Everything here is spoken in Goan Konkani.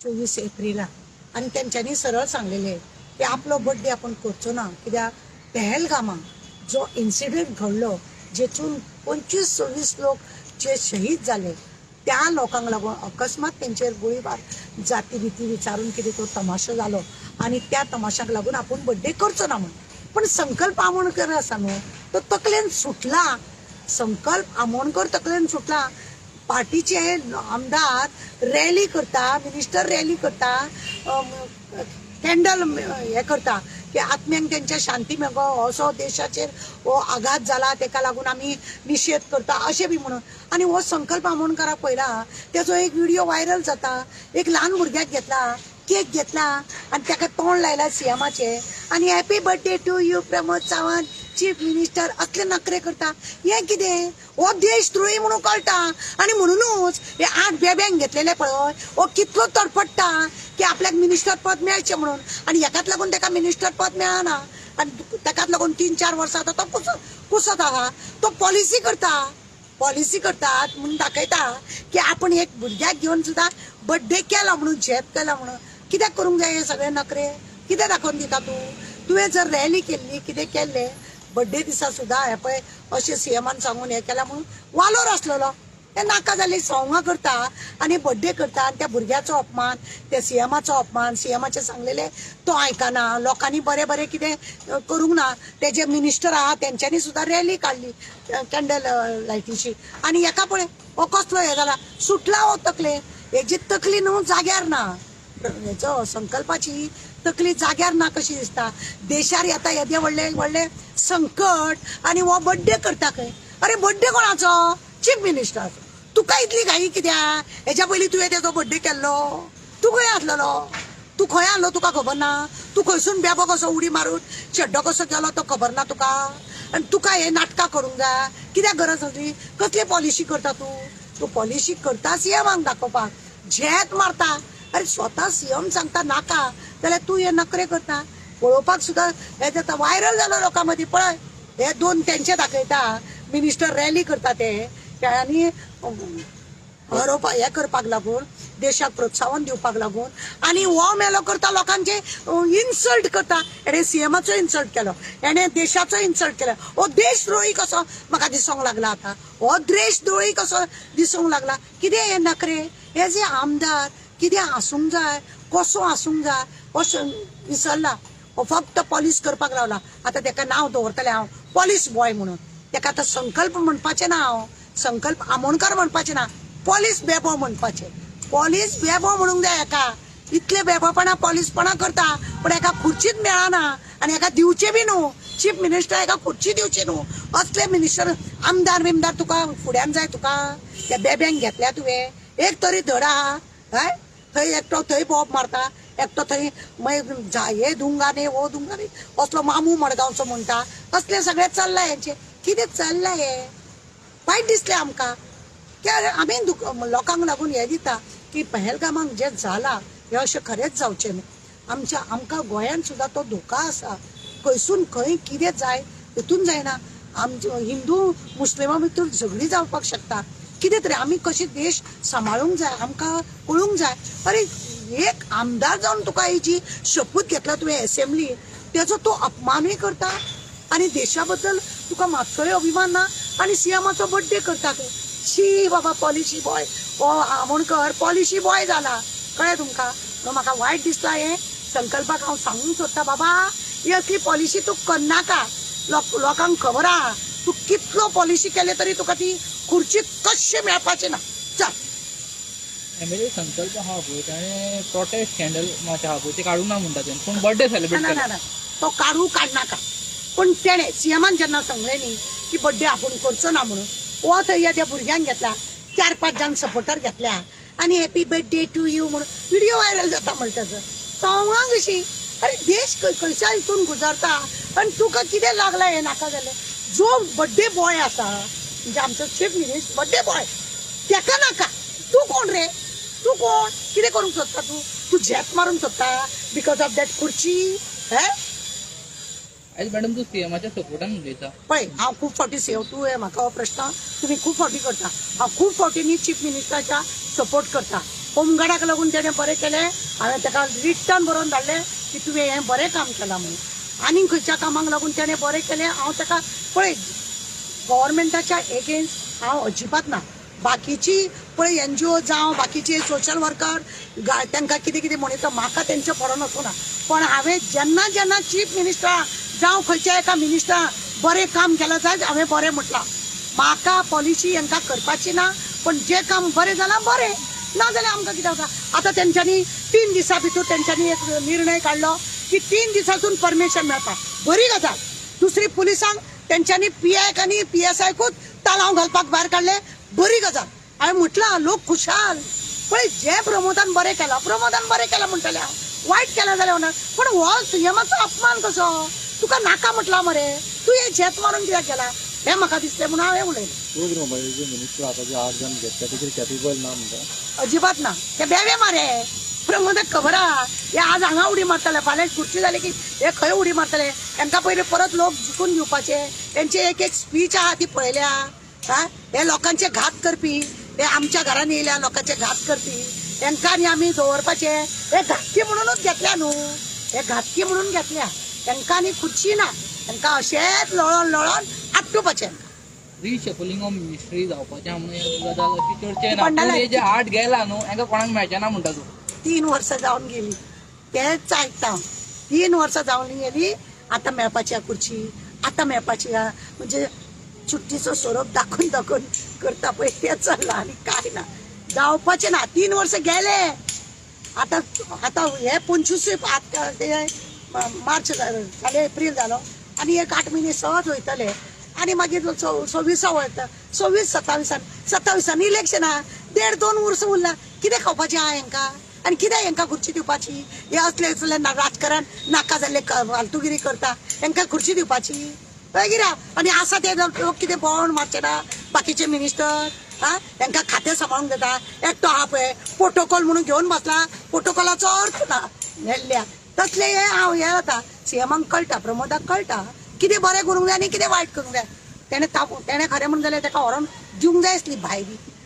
24 एप्रिलाक आनी तेंच्यांनी सरळ सांगलेलें की आपलो बड्डे आपूण करचो ना, कित्याक पेहलगामा जो इन्सिडंट घडलो, जेतून 25-26 लोक जे शहीद जाले, त्या लोकांक लागून अकस्मात तेंचेर गोळीबार, जाती बिती विचारून कितें तो तमाशो जालो आनी त्या तमाशाक लागून आपूण बड्डे करचो ना म्हणून. पण संकल्प आमोणकर आसा न्हू, तो तकलेन सुटला. संकल्प आमोणकर तकलेन सुटला. पार्टीचे आमदार रॅली करता, मिनिस्टर रॅली करता, कॅन्डल हे करता की आत्म्यांक तेंच्या शांती मेळो, असो देशाचेर हो आघात जाला, तेका लागून आमी निशेध करता, अशें बी म्हणून. आनी हो संकल्प आमोणकराक पळयला, तेजो एक व्हिडिओ व्हायरल जाता. एक ल्हान भुरग्याक घेतला, केक घेतला आनी ताका तोंड लायला सीएमाचे आनी "Happy birthday to you, Pramod Sawant, Chief Minister" असले नखरे करता. हें कितें? हो देशद्रोही म्हणून कळटा. आनी म्हणूनच हे आठ बेब्यांक घेतलेले पळय, हो कितलो तडफडटा की आपल्याक मिनिस्टर पद मेळचें म्हणून. आनी हेकाच लागून ताका मिनिस्टर पद मेळना आनी ताकाच लागून 3-4 वर्सां आतां तो कुसत आहा. तो पॉलिसी करता, पॉलिसी करतात म्हणून दाखयता की आपण एक भुरग्याक घेवन सुद्दां बड्डे केला म्हणून, झेत केला म्हणून. कित्याक करूंक जाय हे सगळे नखरे? कितें दाखोवन दिता तूं? तुवें जर रॅली केल्ली, कितें केल्लें बड्डे दिसा सुद्दां, हे पळय, अशें सीएमान सांगून हें केलां म्हणून वालोर आसलेलो. हे नाका जाल्ली संवंगां करता आनी बड्डे करता आनी त्या भुरग्याचो अपमान, त्या सीएमाचो अपमान. सीएमाचें सांगलेलें तो आयकना. लोकांनी बरें बरें कितें करूंक ना. ते जे मिनिस्टर आहा, तेंच्यांनी सुद्दां रॅली काडली कॅन्डल लायटीची. आनी हेका पळय, हो कसलो हे जाला, सुटला हो तकले. हेजी तकली न्हू जाग्यार ना. हेचो संकल्पाची तकली जाग्यार ना कशी दिसता. देशार येता येदे व्हडले व्हडले संकट आनी हो बड्डे करता खंय. अरे, बड्डे कोणाचो? चीफ मिनिस्टराचो. तुका इतली घाई कित्याक? हेच्या पयलीं तुवें तेजो बड्डे केल्लो, तूं खंय आसलेलो? तूं खंय आसलो तुका खबर ना? तूं खंयसून बेबो कसो उडी मारून शेड्डो कसो गेलो तो खबर ना तुका? आनी तुका हे नाटकां करूंक जाय कित्याक गरज आसली? कसली पॉलिसी करता तूं? तूं पॉलिसी करता सीएमाक दाखोवपाक, झेत मारता. अरे, स्वता सीएम सांगता नाका, जाल्यार तूं हे नखरे करता. पळोवपाक सुद्दां हे जाता. व्हायरल जालो लोकां मदीं पळय, हे दोन तेंचे दाखयता, मिनिस्टर रॅली करता ते आनी हरोवपा हे करपाक लागून, देशाक प्रोत्साहन दिवपाक लागून. आनी हो मेलो करता, लोकांचे इन्सल्ट करता. हेणे सीएमाचो इन्सल्ट केलो, हेणे देशाचो इन्सल्ट केलो. हो देशद्रोही कसो म्हाका दिसूंक लागला आतां. हो देशद्रोही कसो दिसूंक लागला. कितें हे नखरे? हे जे आमदार कितें आसूंक जाय, कसो आसूंक जाय, असो विसरला हो. फक्त पॉलीस करपाक रावला. आतां तेका नांव दवरतलें हांव पॉलीस बॉय म्हणून. तेका आतां संकल्प म्हणपाचें ना हांव, संकल्प आमोणकर म्हणपाचें ना, पॉलीस बेबो म्हणपाचें. पॉलीस बेबो म्हणूंक जाय हेका. इतले बेबोपणा, पॉलीसपणा करता, पण हेका खुर्चीच मेळना आनी हेका दिवचे बी न्हू. चीफ मिनिस्टर हेका खुर्ची दिवची न्हू. असले मिनिस्टर, आमदार बिमदार तुका फुड्यान जाय. तुका त्या बेब्यांक घेतल्या तुवें, एक तरी धड आहा? हय, थंय एकटो थंय बोब मारता, एकटो थंय मागीर हे दुंगा न्ही, हो दुंगा न्ही, असलो मामू मडगांवचो म्हणटा. असले सगळें चल्लां हेंचें. कितें चल्लां हें? वायट दिसलें आमकां की अरे, आमी लोकांक लागून हें दिता की पहलगामाक जें जालां हें अशें खरेंच जावचें न्हू. आमच्या आमकां गोंयांत सुद्दां तो धोका आसा. खंयसून खंय कितें जाय हितून जायना. आमचे हिंदू मुस्लिमां भितर झगडीं जावपाक शकता. कितें तरी आमी कशें देश सांबाळूंक जाय, आमकां कळूंक जाय. अरे, एक आमदार जावन तुका ही जी शपूत घेतला तुवें एसेंब्ली, तेजो तूं अपमानूय करता आनी देशा बद्दल तुका मातसोय अभिमान ना आनी सीएमाचो बड्डे करता खंय. शी बाबा, पॉलिसी बॉय हो आमोणकर, पॉलिसी बॉय जाला. कळ्ळें तुमकां? म्हणून म्हाका वायट दिसता हें. संकल्पाक हांव सांगूंक सोदता, बाबा, ही असली पॉलिसी तूं करनाका. लोकांक खबर आहा, तूं कितलो पॉलिसी केले तरी तुका ती खुर्ची कश्शी मेळपाची ना. चल. एमएलए संकल्प आहा पळय, ताणें प्रोटेस्ट कॅन्डल मार्च आहा पळय, ते काडूंक ना म्हणटा तेणें, पूण बर्थडे सेलिब्रेट ना. केला. ना ना, तो काडू काडनाका, पण तेणे सीएमान जेन्ना सांगलें न्ही की बड्डे आपूण करचो ना म्हणून, हो थंय त्या भुरग्यांक घेतला, चार पांच जाण सपोर्टर घेतल्या आनी "हॅपी बर्थडे टू you" म्हणून व्हिडिओ व्हायरल जाता म्हणटा तेजो. संवंगां कशी. अरे, देश खंयच्या हितून गुजरता आनी तुका कितें लागलां हें नाका जालें? जो बड्डे बॉय आसा, म्हणजे आमचो चीफ मिनिस्टर बड्डे बॉय, तेका नाका. तूं कोण रे? तूं कोण? कितें करूंक सोदता तूं? तूं झेत मारूंक सोदता because of that खुर्ची हे? आयज मॅडम, तूं सीएमाच्या सपोर्टान उलयता. पळय, हांव खूब फावटी सेव तूं हे म्हाका हो प्रश्न तुमी खूब फावटी करता. हांव खूब फावटींनी चीफ मिनिस्टराच्या सपोर्ट करता. होमगार्डाक लागून तेणें बरें केलें. हांवें ताका रिटर्न बरोवन धाडलें की तुवें हें बरें काम केलां म्हणून. आनीक खंयच्या कामाक लागून तेणें बरें केलें हांव ताका पळय गव्हर्मेंटाच्या एगेन्स्ट हांव अजिबात ना. बाकीची पळय एनजीओ जावं बाकीचे सोशल वर्कर तांकां कितें कितें म्हणटा म्हाका तेंचे पडोन वचूना. पण हांवें जेन्ना जेन्ना चीफ मिनिस्टरा जावं खंयच्या एका मिनिस्टरा बरें काम केलां जायत हांवें बरें म्हटलां. म्हाका पॉलिसी हांकां करपाची ना, पण जें काम बरें जालां बरें, ना जाल्यार आमकां कितें आसा. आतां तेंच्यांनी 3 दिसां भितर तेंच्यांनी एक निर्णय काडलो की 3 दिसांतून परमिशन मेळपा, बरी गजाल. दुसरी पुलिसांक तेंच्यांनी पीआयक आनी पीएसआयकूच तालांव घालपाक भायर काडले, बरी गजाल. हांवें म्हटलां लोक खुशाल. पळय जे प्रमोदान बरें केलां, प्रमोदान बरें केलां म्हणटलें हांव, वायट केलां जाल्यार ना. पण हो सीएमाचो अपमान कसो, तुका नाका म्हटलां मरे, तूं हें झेत मारून कित्याक गेला हें म्हाका दिसलें म्हणून हांवें उलयलें. मिनिस्टर आतां जे 8 जाण घेतले ते कॅपेबल ना म्हणटा? अजिबात ना, ते बेवे मारे. प्रमोदाक खबर आहा हे आज हांगा उडी मारतले, फाल्यां खुर्ची जाली की हे खंय उडी मारतले. तांकां पयलीं परत लोक जिखून घेवपाचे. तेंची एक एक स्पीच आहा ती पळयल्या. हा, हे लोकांचे घात करपी, हे आमच्या घरान येयल्या लोकांचे घात करपी, तांकां आनी आमी दवरपाचे. हे घातकी म्हणूनच घेतल्या न्हू, हे घातकी म्हणून घेतल्या तांकां. आनी खुर्ची ना, तांकां अशेंच लोळोन लोळोन आपटुपाचें. रिशफलिंग ऑफ मिनिस्ट्री जावपाचें म्हणून गजाल अशी चर्चे ना. हे जे 8 गेला न्हू हांकां कोणाक मेळचें ना म्हणटा तूं? 3 वर्सां जावन गेली तेंच आयकता हांव. 3 वर्सां जावन गेली, आतां मेळपाची आहा खुर्ची, आतां मेळपाची आहा. म्हणजे चुट्टीचो सोरोप दाखोवन दाखोवन करता पळय तें चल्लां आनी कांय ना, जावपाचें ना. 3 वर्सां गेले आतां. आतां हे 25 ते मार्च जाले, एप्रील जालो आनी एक 8 म्हयने सहज वयतले आनी मागीर 26 वयता, 26 27 इलेक्शन आहा. 1.5-2 वर्सां उरला. कितें खावपाचें आहा हेंकां आनी कितें हेंकां खुर्ची दिवपाची? हे असले असले राजकारण नाका जाल्ले फालतुगिरी करता, हेंकां खुर्ची दिवपाची हय कित्याक? आनी आसा ते लोक कितें बोवाळ मारचे ना बाकीचे मिनिस्टर. हा, हेंकां खातें सांबाळूंक दिता. एकटो आहा पळय प्रोटोकॉल म्हणून घेवन बसला, प्रोटोकॉलाचो अर्थ ना मेल्ल्या तसले हे हांव हे जाता. सीएमाक कळटा, प्रमोदाक कळटा कितें बरें करूंक जाय आनी कितें वायट करूंक जाय. तेणें खरें म्हणून जाल्यार ताका व्हरोन दिवंक जाय आसली भायर.